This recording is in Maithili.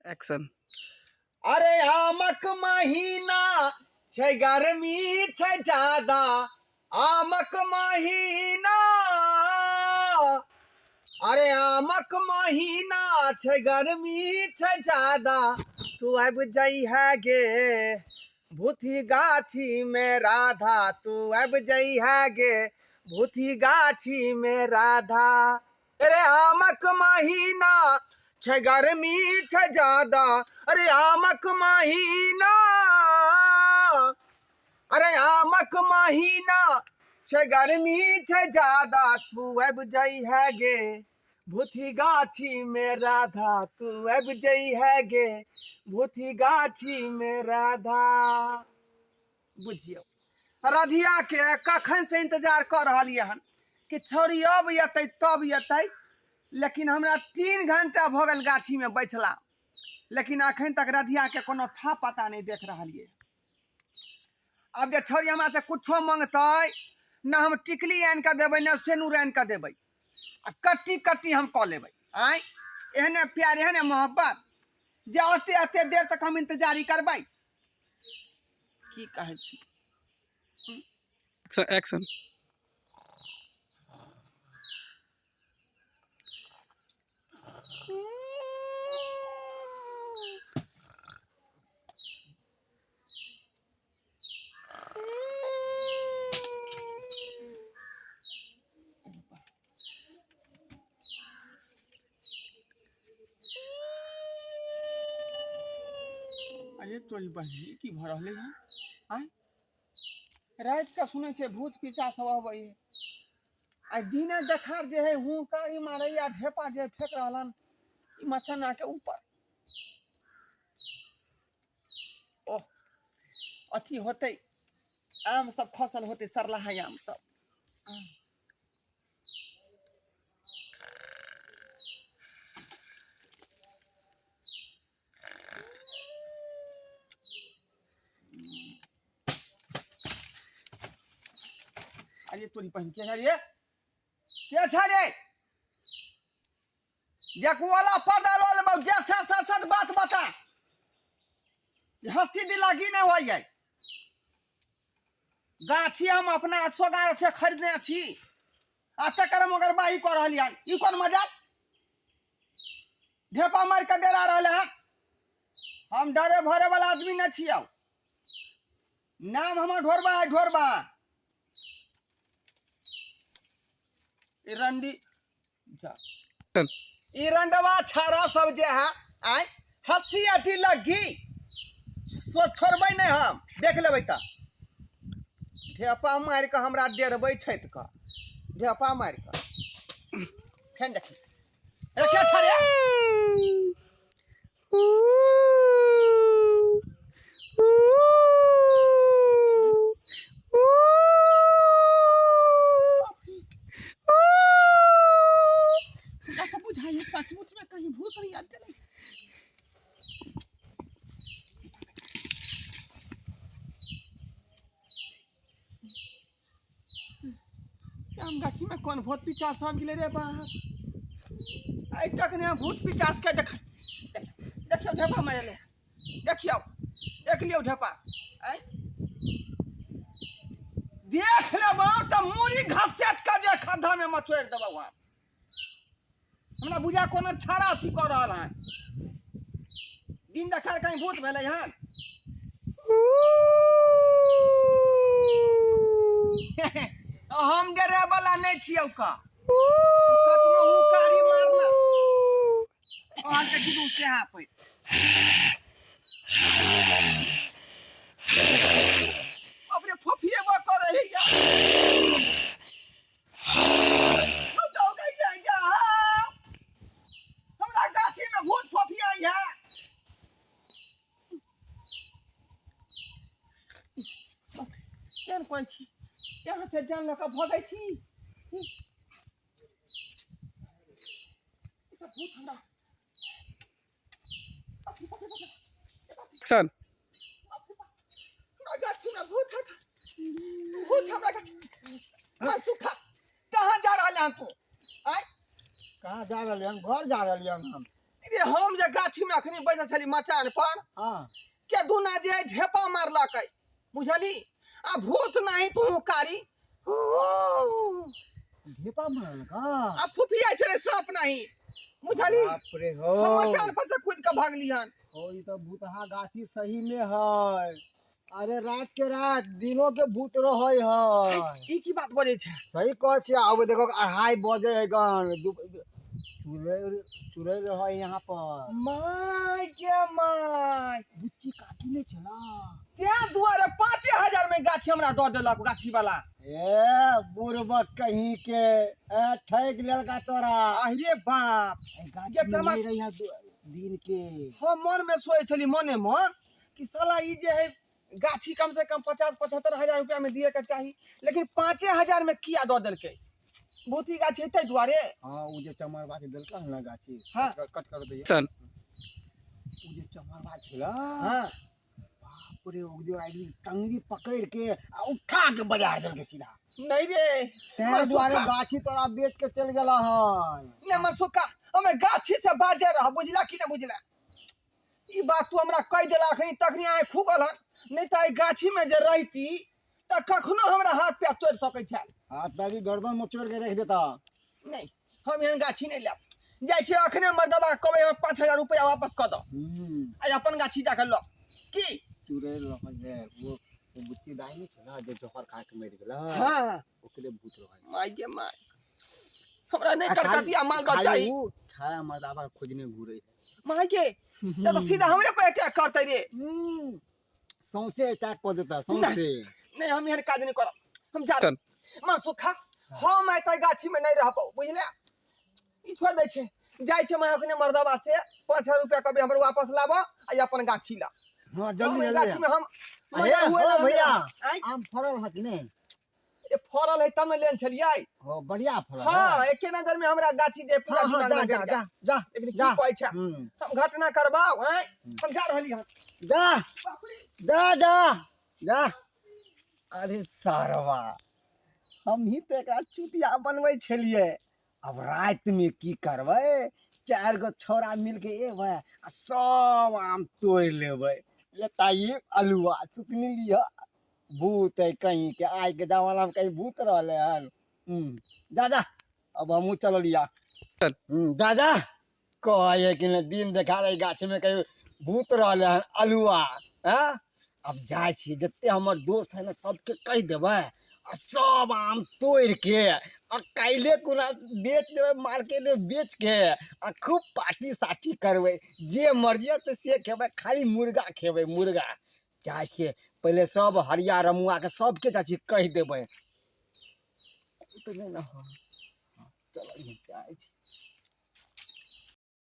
एक्शन। अरे आमक महीना छै, गर्मी छै ज्यादा, आमक महीना, अरे आमक महीना छै, गर्मी छै ज्यादा, तू आबि जइहे गे भूथी गाछी में राधा, तू आबि जइहे गे भूथी गाछी में राधा। अरे आमक महीना छै, गर्मी छै ज्यादा, अरे आमक महीना, अरे आमक महीना छै, गर्मी छै ज्यादा, तू आबि जइहे गे भूथी गाछी में राधा, तू आबि जइहे गे भूथी गाछी में राधा। बुझियौ, रधिया के कखन से इंतजार कऽ रहलियै हन कि छौड़ी अब एतै तब एतै, लेकिन हमरा 3 घंटा भऽ गेल गाछीमे बैठला, लेकिन अखन तक रधिया के कोनो था पता नहि देख रहलियै। आब जे छौड़ी हमरा से कुछो मंगतै न, हम टिकली आनि कऽ देबै न सेनूर आनि कऽ देबै, आ कट्टी कट्टी हम कऽ लेबै। आँय, एहने प्यार एहने मोहब्बत जे ओते ओते देर तक हम इंतजारी करबै? की कहै छी? एक्शन। अरे तोरी बहिनी, की भऽ रहलै हँ? आँय, राति कऽ सुनै छियै भूत पिचा सब अबै है, आ दिने देखार जे है हुँकारी मारैया, ढेपा जे फेक रहलन ई मचना के ऊपर। ओह, अथी होतै, आम सब खसल होतै, सरलाहा आम सब। अरे तोरी बहिन, के रे? के छ रे? देखवाला पर्दा लऽ लेबौ जे से से से बात बता, हँसी दिलागी नहि होइए। गाछी हम अपना सोगार से खरीदने छी आ तकर मगरबाही कऽ रहलियै, ई कोन मजा? ढेपा मारि कऽ डेरा रहल है। हम डरे भरे वाला आदमी नहि छियौ। नाम हमर ढोरबा है, ढोरबा। ई रंडी जा, ई रंडवा छाड़ा सब जे है, आय हंसी अथी लगी सो छोड़बै नहि हम, देख लेबै तऽ ढेपा मारि कऽ हमरा डेरबै छथि कऽ, ढेपा मारि कऽ फेन देखी। अरे के छा रे? हमरा तऽ बुझाइए सचमुच में कहीं भूत नहीं आबि गेलै। आम गाछी में कोन भूत पिचास आबि गेलै रे बाप? आइ तक ने भूत पिचास के देख। देखियौ, ढेपा मारले, देखियौ, देख लियौ ढेपा। आँय, देख लेबौ तऽ मूड़ी घसेट कऽ जे खद्धा में मचोड़ि देबौ हम। हमरा बुझा कोनो छाड़ा अथी कऽ रहल हन, दिन देखार कहीं भूत भेलै हन। हम डरे वाला नहि छियौ का, कतनो हुकारी मारना अहाँके गिरू से पे। अपने फोफिएबो करै है या। हम दौड़ै जाइ जा, हमरा गाछी में भूत फोफियाई है। केहन कहै छी, यहाँ से जान लऽ कऽ भगै छी। ई तऽ भूत हमरा एक्शन। हमरा गाछी में भूत है, भूत हमरा गाछी। हाँ सुखा, कहाँ जा रहल हन तू? आय, कहाँ जा रहलियै हन? घर जा रहलियै हन हम। रे हम जे गाछी में अखनी बैसल छली मचान पर हाँ के दुना जे है ढेपा मारलकै बुझली आ भूत नाही तू कारी ढेपा मारलका आ फुफिया छलै सांप नाही बुझली बाप रे हो हम मचान पर से कूद के भागली हन हो ई तो भूतहा गाछी सही में है अरे रात के रात दिनों के भूत रहे है ई की बात बजै छै सही कहै छियै आब देखो 2:30 बजे है गन चुड़ैल चुड़ैल रहे यहाँ पर my के my बुच्ची काकी नहीं चला तें दुआरे 5000 में गाछी हमरा दऽ देलक गाछी वाला ए बुड़बक कहीं के ए ठैक लेलका तोरा अरे बाप ए, गाछी जे में तमा- नहीं रही दिन के हम मन में सोचै छली मने मन कि साला ई जे है गाछी कम से कम 50-75 हजार रुपया में दिए के चाही लेकिन 5000 में किया दऽ देलकै भूती गाछी हेतै दुआरे हाँ उ जे चमरबा के देलका हन ना गाछी हाँ। कट कट कर दिया सन। उ जे चमरबा छला हाँ बाप रे ओ जे आदमी टंगरी पकड़ के आ उठा के बाजार देलके सीधा नहीं रे तें दुआरे गाछी तोरा बेच के चल गेला हन नहीं मनसुखा हमें गाछी से बाजे रह बुझला कि नहीं बुझला ई बात तू हमरा कहि देला अखनी तखनी आइ खुगल हन नहीं तऽ एहि गाछी में जे रहती तऽ कखनो हमरा हाथ पैर तोड़ि सकै छल हाथ पैर भी गर्दन मोचोड़ के रख देता नहीं हम एहन गाछी नहीं लेब जाइ छियै अखने मर्दबा कहबै हमरा 5000 रुपया वापस कऽ दऽ आ अपन गाछी जाके लऽ की चुड़ैल रहल है वो वो बुच्ची दाई नहीं छला जे जहर खा के मरि गेला हाँ ओकरे भूत रहल माय गे my हमरा नहीं आ खाली- कलकतिया माल दऽ खाली चाही उ छाया मर्दाबा के खोजने घूरे माय गे तऽ सीधा हमरे पर अटैक करतै रे सौंसे अटैक कऽ देता सौंसे नहीं हम एहन काज नहीं करब हम जा मन सुखा हम एतऽ गाछी में नहीं रहबौ बुझले ई छोड़ दै छै जाइ छै मैं अपने मर्दबा से 5000 रुपया कभी हमर वापस लाबऽ आ अपन गाछी ला हाँ हम जल्दी एहि जल्दी गाछी में हम अरे, मजा हुए हो लागल भैया। आँय, आम फड़ल है कि नहीं ए फड़ल है तब ने लेन छलियै हो बढ़िया फड़ल है। हाँ एके नजर में हमरा गाछी जे पूरा हाँ हाँ दिमाग जा में जा गड़ जा गेल। जा लेकिन की जा। कहै छै हम घटना करबाउ आँय हम जा रहली हन जा बाप रे। जा जा जा अरे सारवा हम ही तऽ एकरा चुतिया बनबै छलियै अब रातिमे की करबै चारि गो छौड़ा मिलके एबै आ सब आम तोड़ि लेबै ले ताई अलुआ सुतनी लिह भूत है कहीं के आइ के जमाना में कहीं भूत रहले हन जा जा अब हमहूँ चललिया जा जा कहै कि नहि दिन देखा रही गाछ में कहीं भूत रहले हन अलुआ हैं अब जाइ छी जते हमर दोस्त है ने सबके कहि देबै आ सब आम तोड़ि के आ काल्हि कोना बेच देबै मार्केट में बेच के आ खूब पार्टी सार्टी करबै जे मर्जी हेतै से खेबै खाली मुर्गा खेबै मुर्गा जाइ छियै पहिले सब हरिया रमुआ के सबके जाइ छियै कहि देबै तऽ नहि ने